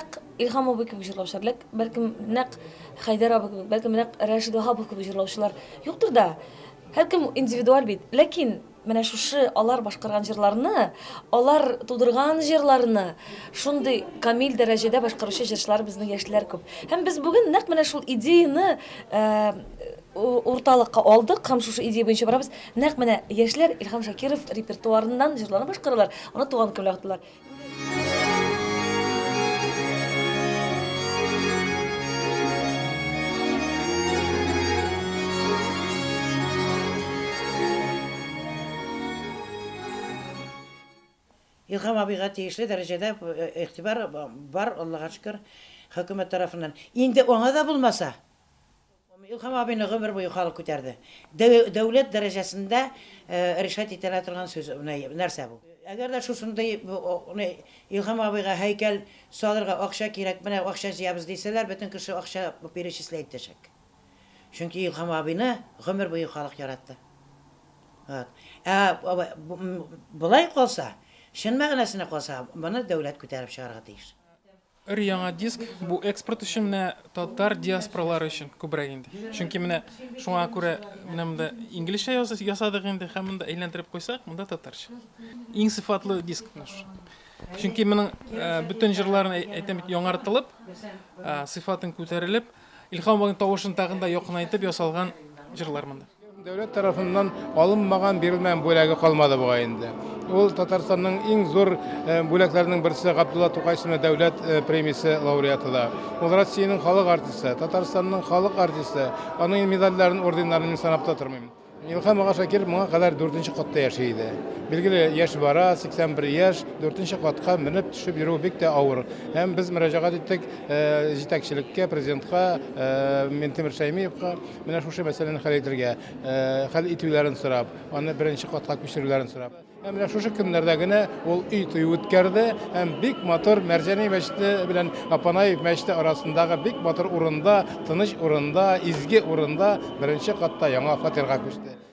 Нәкъ Илһам абый кебек җырлаучылар, ләк, бәлкем, нәкъ Хәйдәр абый кебек, бәлкем, нәкъ Рәшит Ваһапов кебек җырлаучылар юктыр да. Һәркем индивидуаль бит. Ләкин менә шушы алар башкарган җырларны, алар тудырган җырларны шундый камил дәрәҗәдә башкаручы җырчылар безнең яшьләр күп. Һәм без бүген нәкъ менә шул идеяне урталыкка алдык һәм шушы идея буенча барабыз. Нәкъ менә яшьләр Илһам Шакиров репертуарыннан җырларны башкаралар, аны туган көнләп аталар. Илһам абыйга тиешле дәрәҗәдә игътибар бар, Аллага шөкер, хөкүмәт тарафыннан. Инде аңа да булмаса, Илһам абыйны гомер буе халык күтәрде. Дәүләт дәрәҗәсендә решать ителә торган сүз нәрсә бу. Әгәр дә шушындый Илһам абыйга һәйкәл салырга акча кирәк, менә акча җыябыз дисәләр, бөтен кеше акча перечислять итәчәк. Чөнки Илһам абыйны гомер буе халык яратты. Вот. Ә болай калса, чын мәгънәсенә калса, моны дәүләт күтәреп чыгарга тиеш. Өр-яңа диск бу экспорт өчен менә татар диаспоралары өчен күбрәк инде. Чөнки менә шуңа күрә менә монда инглизчә ясадык инде һәм монда әйләндереп куйсак, монда татарча. Иң сыйфатлы диск менә шушы. Чөнки моның бөтен җырларын әйтәм бит яңартылып, сыйфатын күтәрелеп, Илһам абыйның тавышын тагын да якынайтып ясалган җырлар монда. Дәүләт тарафыннан алынмаган, бирелмәгән бүләге калмады бугай инде. Ул Татарстанның иң зур э, бүләкләренең берсе Габдулла Тукай исемле дәүләт э, премиясе лауреаты да. Ул Россиянең халык артисты, Татарстанның халык артисты. Аның медальләрен, орденнарын мин санап та тормыйм. Илһам ага Шакиров моңа кадәр дүртенче катта яши иде. Билгеле, яшь бара, 81 яшь, дүртенче катка менеп төшеп йөрү бик тә авыр. Һәм без мөрәҗәгать иттек э, җитәкчелеккә, президентка, э, Минтимер Шәймиевка, менә шушы мәсьәләне хәл итергә, э, хәл итүләрен сорап, аны беренче катка күчерүләрен сорап. Һәм менә шушы көннәрдә генә ул өй туе үткәрде һәм бик матур Мәрҗани мәчете белән Апанаев мәчете арасындагы бик матур урында, тыныч урында, изге урында беренче катта яңа фатирга күчте.